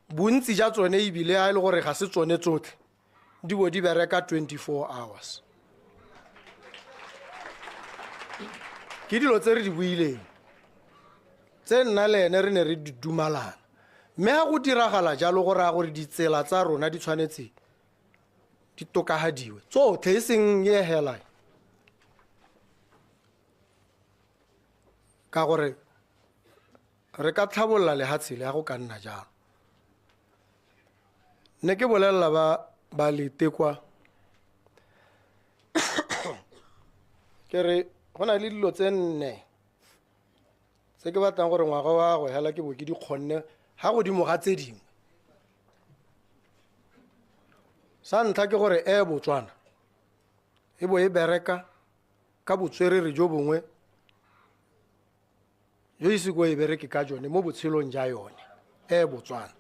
Bontsi ja tsone ebile a e le gore ga se tsone tsotlhe di bo di bereka 24 hours. Ke dilo tse re di buileng tse nna le ene re ne re di dumalana, mme ha go diragala jalo go raya gore ditsela tsa rona di tshwanetse di tokagadiwe tsotlhe, e seng e hela, ka gore re ka tlhabolola lehatshe le ha go ka nna jalo. Ne ke bolelela ba letekwa ke re go na le dilo tse nne tse ke batlang gore ngwaga wa go hela ke bo ke di kgonne ha godimo ga tse dingwe. Sa ntlha ke gore e Botswana e bo e bereka ka botswerere jo bongwe jo ise ko e bereke ka jone mo botshelong ja yone e Botswana.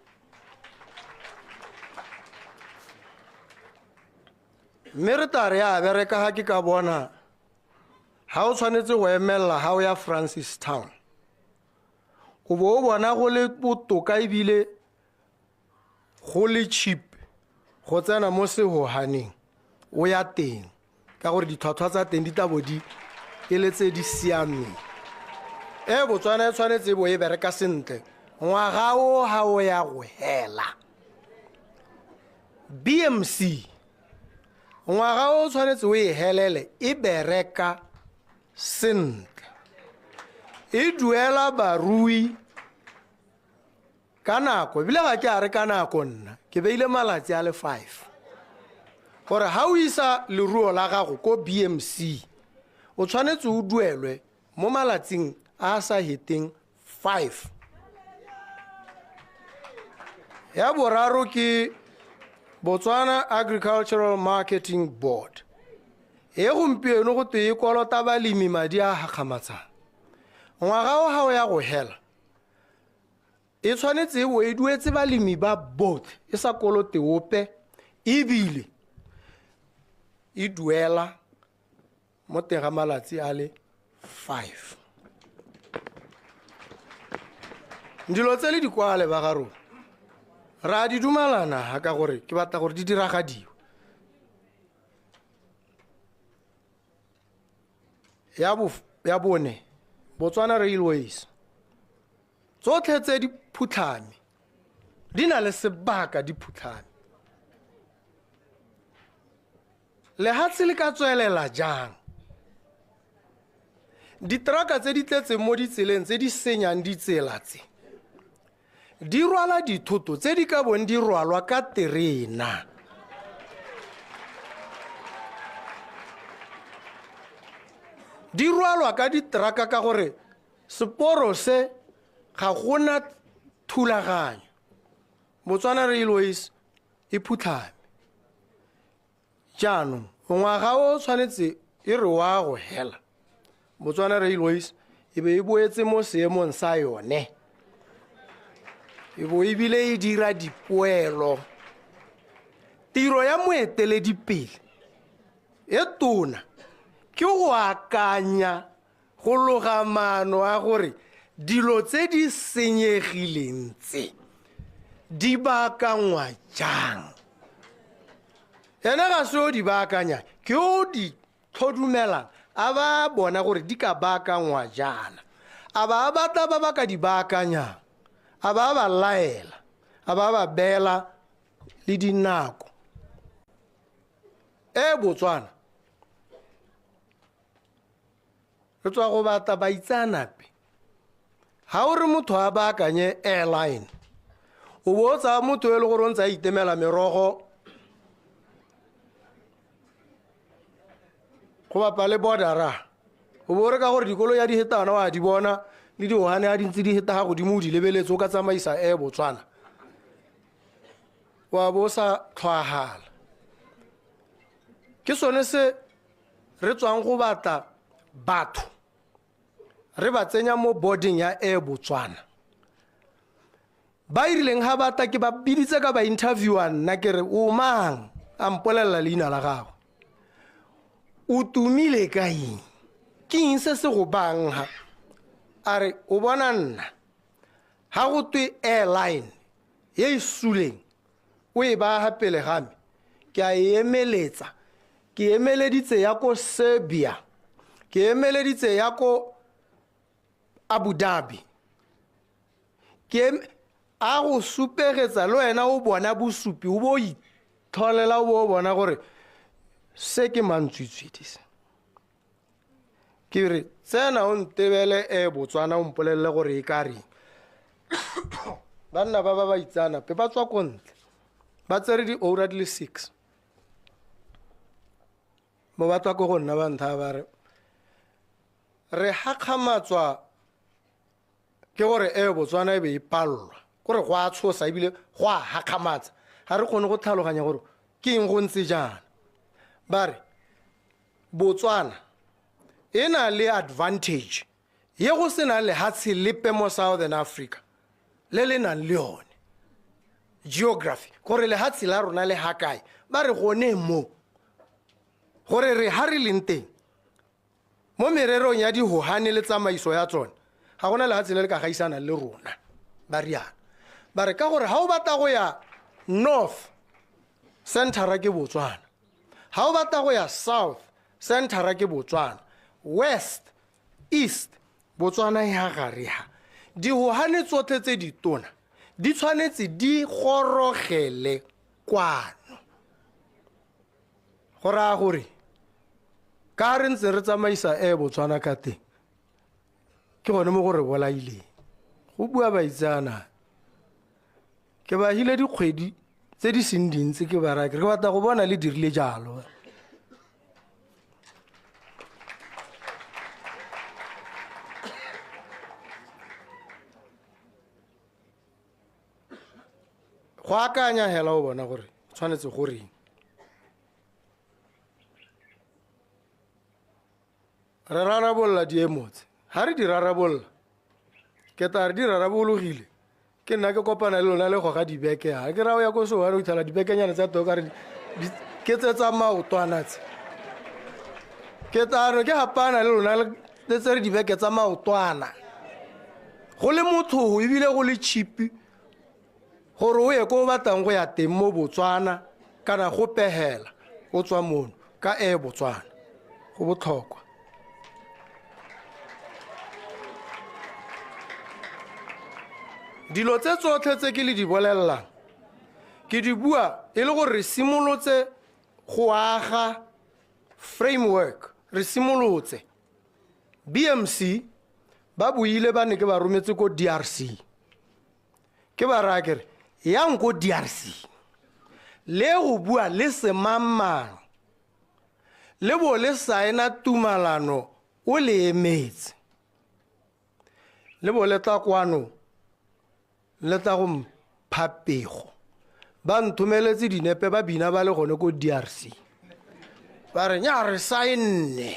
Mme re tla re a bereka ha ke ka bona ha o tshwanetse go emella ha o ya Francistown, O bo o bona go le botoka ebile go le cheap go tsena mo sehohaneng o ya teng ka gore ditlhwatlhwa tsa teng di tla bo di e le tse di siameng. E Botswana e tshwanetse e bo e bereka sentle ngwaga o ga o ya go hela. BMC ngwaga o tshwanetse o e helele e bereka sentle, e duela barui ka nako, ebile ga ke a re ka nako, nna ke beile malatsi a le 5 gore ga o isa leruo la gago ko BMC o tshwanetse o duelwe mo malatsing a a sa heteng 5. Ya boraro ke Botswana Agricultural Marketing Board e gompieno go twe e kolota balemi madi a gakgamatsang. Ngwaga o ga o ya go hela e tshwanetse e bo e duetse balemi ba botlhe e sa kolote ope, ebile e duela mo teng ga malatsi a le 5. Dilo tse le di kwale ba ga rona re a di dumalana ga ka gore ke batla gore di diragadiwe. Ya bone, Botswana Railways tsotlhe tse di phutlhame di na le sebaka di phutlhame. Lehatshe le ka tswelela jang? Diteraka tse di tletseng mo ditseleng tse di senyang ditsela tse di rwala dithoto tse di ka bong di rwalwa ka terena. Di rwalwa ka diteraka ka gore seporo se ga gona thulaganyo. Botswana Railways e phutlhame. Jaanong ngwaga o tshwanetse e re wa go hela Botswana Railways e be e boetse mo seemong sa yone, e bo ebile e dira dipoelo. Tiro ya moeteledipele e tona ke go akanya go loga maano a gore dilo tse di senyegileng tse di baakangwa jang. Ene ga se o di baakanya, ke o di tlhodumelang a ba bona gore di ka baakangwa jaana, a ba batla ba ba ka di baakanyang, a ba ba laela, a ba ba beela le dinako. E Botswana re tswa go batla baitseanape. Ga o re motho a baakanye airline, o bo o tsaya motho e le gore o ntse a itemela merogo go bapa le bordera, o bo o re ka gore dikoloi ya di hetana wa di bona le diohane a di ntse di heta ga godimo o di lebeletse, o ka tsamaisa Air Botswana wa bo o sa tlhwahala. Ke sone se re tswang go batla batho re ba tsenya mo boarding ya Air Botswana. Ba irileng ga batla ke ba biditse ka ba interviewa nna ke re o mang, a mpolelela leina la gagwe, o tumile ka eng, ke eng se se go bang ha? A re o bona nna ga go twe airline ye e suleng o e baya pele ga me, ke a e emeletsa. Ke emeleditse ya ko Serbia, ke emeleditse ya ko Abu Dhabi, ke a go supegetsa le wena o bona bosupi, o bo itlholela, o bo o bona gore se ke mantswitswidi se. Ke re tsena o ntebele e Botswana o mpolelele gore e ka reng. Banna ba ba ba itseanape ba tswa ko ntle, ba tsere di-ora di le 6 mo ba tswa ko go nna ba ntha ba re re hakgamatswa ke gore e Botswana e be e pallwa, kore go a tshosa ebile go a hakgamatsa, ga re kgone go tlhaloganya gore ke eng go ntse jaana. Ba re Botswana e na le advantage ye go sena lehatshe lepe mo Southern Africa le le nang le yone geography, gore lehatshe la rona le ha kae. Ba re gone mo gore re ha re leng teng mo mererong ya dihohane le tsamaiso ya tsone Ga gona lehatshe le le ka gaisanang le rona, ba riana. Ba re ka gore ga o batla go ya north, centera ke Botswana. Ga o batla go ya south, centera ke Botswana. West, east, Botswana e ha gare ha. Dihohane tsotlhe tse ditona di tshwanetse di gorogele kwano. Go raya gore ka re ntse re tsamaisa e Botswana ka teng, ke gone mo go re bolaileng. Go bua baitseanape. Ke ba hile dikgwedi tse di seng dintsi ke ba raya ke re ke batla go bona le dirile jalo. Go akanya hela o bona gore tshwanetse go reng. Re rarabolola diemo tse. Ga re di rarabolola, ke tla re di rarabologile. Ke nna ke kopana le lona le goga dibeke ha. Ke ra o ya ko Sowane o fitlhela dibekenyana tsa teng o kare ke tse tsa maotwana tse. Ke tla re ke hapana le lona le tsere dibeke tsa maotwana. Go le motlhogo ebile go le cheap gore o ye ko o batlang go ya teng mo Botswana kana go pegela o tswa mono ka Air Botswana. Go botlhokwa. Dilo tse tsotlhe tse ke le di bolelelang ke di bua e le gore re simolotse go aga framework, re simolotse. BMC ba buile ba ne ke ba rometse ko DRC. Ke ba raya ke re yang ko DRC le go bua le semangmang le bo le saena tumalano o le emetse. Le bo le tla kwano le tla go mpha pego. Ba nthomeletse dinepe ba bina ba le gone ko DRC. Ba re nya re saenne.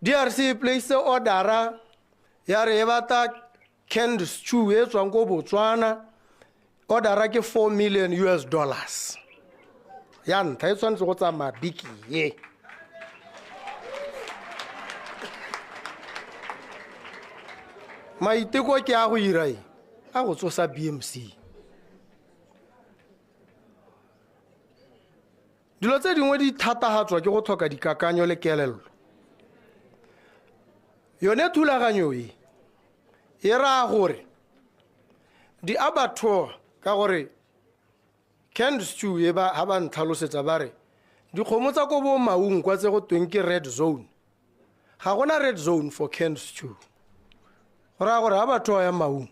DRC e place order ya re e batla canned stew e tswang ko Botswana. Order ke 4 million US dollars. Ya ntlha e tshwanetse go tsamaya biki ye. Maiteko ke a go ira eng? A go tsosa BMC. Dilo tse dingwe di thatahatswa ke go tlhoka dikakanyo le kelello. Yone thulaganyo e e raya gore di-abattoir, ka gore canned stew e ba ha ba ntlhalosetsa ba re dikgomo tsa ko bo Maung kwa tse go tweng ke red zone, ga gona red zone for canned stew. Go raya gore abattoir ya Maung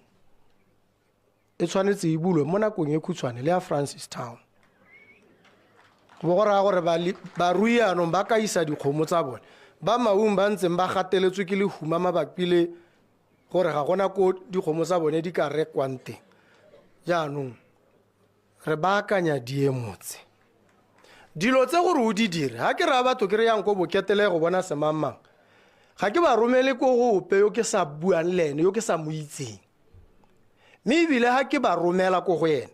e tshwanetse e bulwe mo nakong e khutshwane le ya Francistown. Go bo go raya gore barui jaanong ba ka isa dikgomo tsa bone ba Maung ba ntseng ba gateletswe ke lehuma mabapi le gore ga gona ko dikgomo tsa bone di ka rekwang teng. Jaanong re baakanya diemo tse. Dilo tse gore o di dire, ha ke raya batho ke re yang ko Boketele go bona semangmang, ga ke ba romele ko go ope yo ke sa buang le ene, yo ke sa mo itseng. Mme ebile ha ke ba romela ko go ene,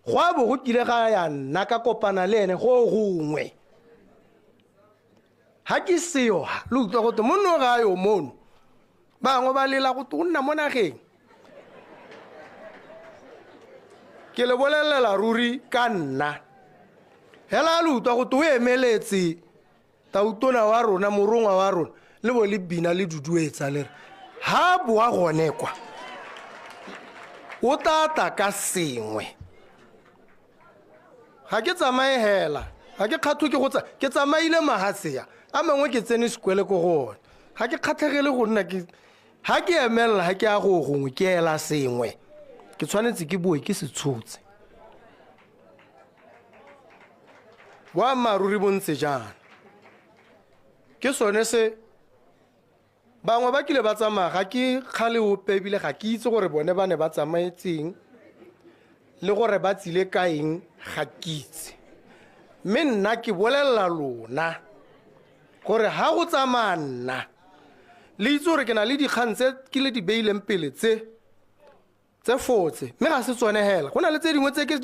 go a bo go kile ga ya nna ka kopana le ene go gongwe. Ha ke seo ha, le utlwa gote monno ga a yo mono. Bangwe ba lela gote o nna mo nageng. Ke le bolelela ruri ka nna. Hela le utlwa gote o emeletse tautona wa rona, morongwa wa rona, le bo le bina le duduetsa le re ha boa gone kwa o tla tla ka sengwe. Ga ke tsamaye hela, ga ke kgathwe ke go tsa, ke tsamaile mahatshe a mangwe ke tsene sekwele ko go one. Ga ke kgatlhegele go nna ke, ha ke emelela, ha ke ya go gongwe ke ela sengwe, ke tshwanetse ke boe ke se tshotse. Boammaaruri bo ntse jaana. Ke sone se bangwe ba kile ba tsamaya, ga ke kgale ope ebile ga ke itse gore bone ba ne ba tsamaetseng le gore ba tsile ka eng, ga ke itse. Mme nna ke bolelela lona gore ha go tsamaya nna, le itse gore ke na le dikgang tse ke le di beileng pele tse fotse, mme ga se tsone hela. Go na le tse dingwe tse ke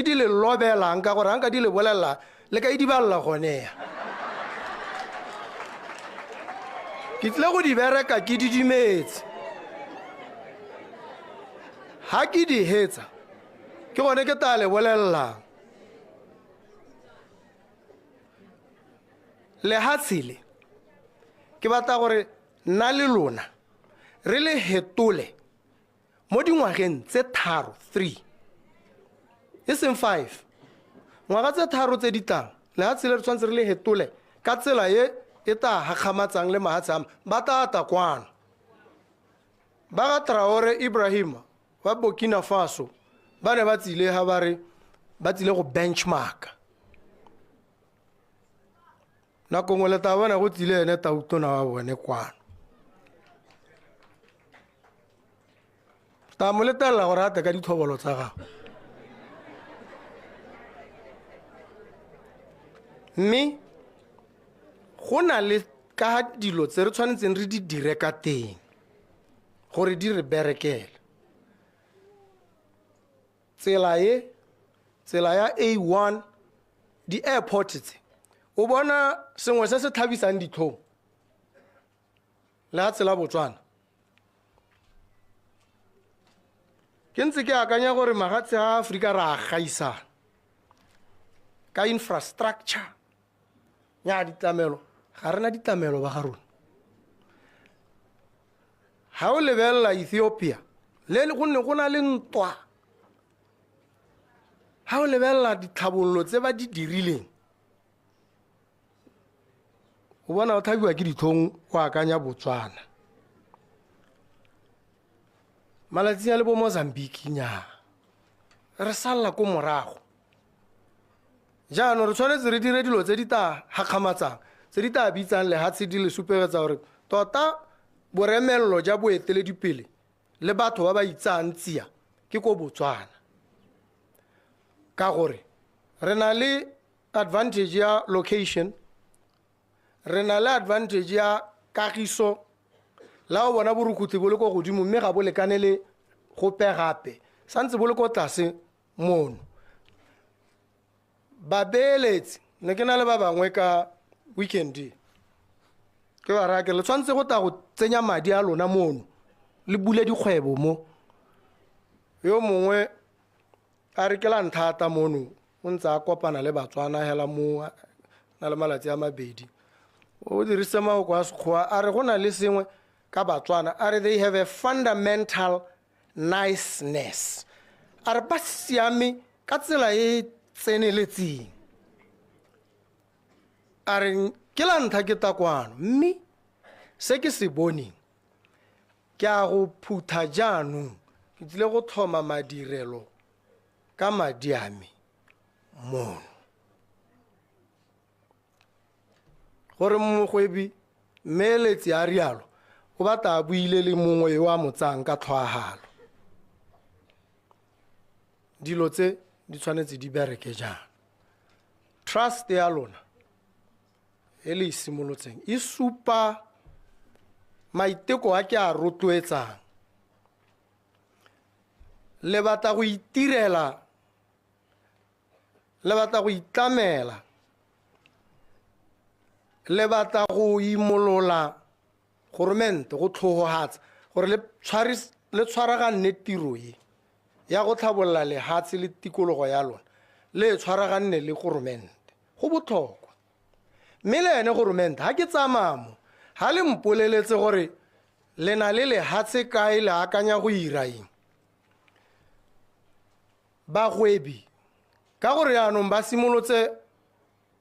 di le lobelang ka gore ha nka di le bolelela le ka e di balla gone ya. Ke tlile go di bereka ke didimetse. Ga ke di hetsa, ke gone ke tla le bolelelang. Lehatshe le, ke batla gore nna le lona re le hetole mo dingwageng tse tharo, 3, e seng 5. Ngwaga tse tharo tse di tlang, lehatshe le re tshwanetse re le hetole ka tsela e e tla hakgamatsang le mahatshe a ba tla tla kwano. Ba ga Traore Ibrahima ba Burkina Faso ba ne ba tsile ha ba re ba tsile go benchmark. Nako nngwe le tla bona go tsile ene tautona wa bone kwano. Ta mo letella gore a tle ka ditlhobolo tsa gagwe. Mme go na le ka dilo tse re tshwanetseng re di dire ka teng gore di re berekele. Tsela e, tsela ya A1, di-airport tse, o bona sengwe se se tlhabisang ditlhong le a tsela Botswana. Ke ntse ke akanya gore mafatshe a Aforika re a gaisana ka infrastructure ya ditlamelo, ga rena ditlamelo ba ga rona. Ha o lebelela Ethiopia, le go ne go na le ntwa. Ha o lebelela ditlhabololo tse ba di dirileng, o bona o tlhabiwa ke ditlhong o akanya Botswana. Malatsi a le bo Mozambique nya, re salla ko morago. Jaanong re tshwanetse re dire dilo tse di tla hakgamatsang, tse di tla bitsang lehatshe di le supegetsa gore tota boremello ja boeteledipele le batho ba ba itsang tsia ke ko Botswana. Ka gore re na le advantage ya location, re na le advantage ya kagiso, la o bona borukgutlhi bo le ko godimo mme ga bo lekane le gope gape, santse bo le ko tlase mono. Babeeletsi, ne ke na le ba bangwe ka weekend, ke ba raya ke re le tshwanetse go tla go tsenya madi a lona mono, le bule dikgwebo mo. Yo mongwe a re ke la nthata mono, o ntse a kopana le Batswana hela mo, na le malatsi a mabedi. O dirise mafoko a Sekgowa, a re go na le sengwe ka Batswana, a re they have a fundamental niceness. A re ba siame ka tsela e tseneletseng. A re ke la ntlha ke tla kwano, mme se ke se boneng ke a go phutha jaanong, ke tlile go tlhoma madirelo ka madi a me mono. Gore mogwebi mmeeletsi a rialo, o batla a buile le mongwe yo a mo tsayang ka tlhoahalo. Dilo tse di tshwanetse di bereke jang. Trust ya lona e le e simolotseng e supa maiteko a ke a rotloetsang. Le batla go itirela, le batla go itlamela, le batla go imolola goromente, go tlhogohatsa gore le tshwaraganne tiro e ya go tlhabolola lehatshe le tikologo ya lona, le tshwaraganne le goromente. Go botlhokwa. Mme le ene goromente, ha ke tsamaya mo, ha le mpoleletse gore le na le lehatshe kae, le akanya go ira eng. Bagwebi, ka gore jaanong ba simolotse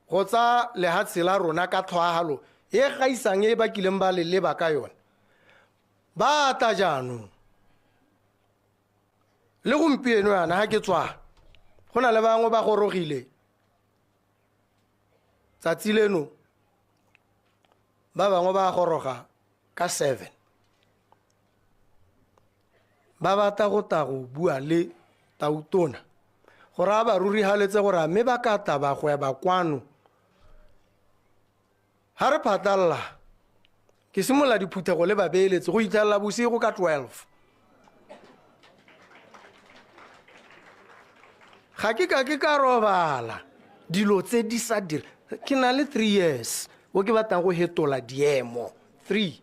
go tsaya lehatshe la rona ka tlhoahalo e gaisang e ba kileng ba le leba ka yone, ba tla jaanong. Le gompieno yana ha ke tswa, go na le bangwe ba gorogile tsatsi leno, ba bangwe ba goroga ka 7. Ba batla go tla go bua le tautona gore a ba rurihaletse gore a mme ba ka tla ba gweba kwano. Ha re phatlalla, ke simolola diphuthego le babeeletsi go itlhelela bosigo ka 12. Ga ke ka ke ka robala dilo tse di sa dire. Ke na le 3 years o ke batlang go hetola diemo. 3.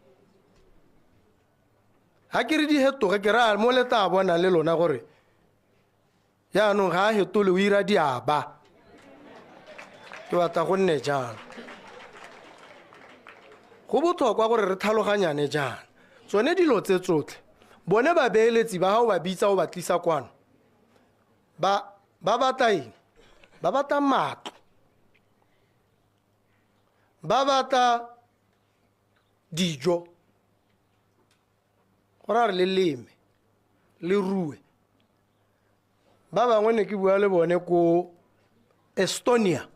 Ga ke re di hetoge, ke raya mo le tla bonang le lona gore jaanong ga a hetole o ira diaba. Ke batla go nne jalo. Go botlhokwa gore re tlhaloganyane jaana. Tsone dilo tse tsotlhe, bone babeeletsi ba ga o ba bitsa o ba tlisa kwano, ba batla eng? Ba batla matlo, ba batla dijo, go ra re le leme le rue. Ba bangwe ne ke bua le bone ko Estonia,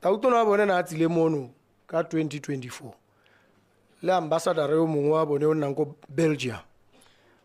tautona wa bone ne a tsile mono ka 2024 le ambassador yo mongwe wa bone o nnang ko Belgium.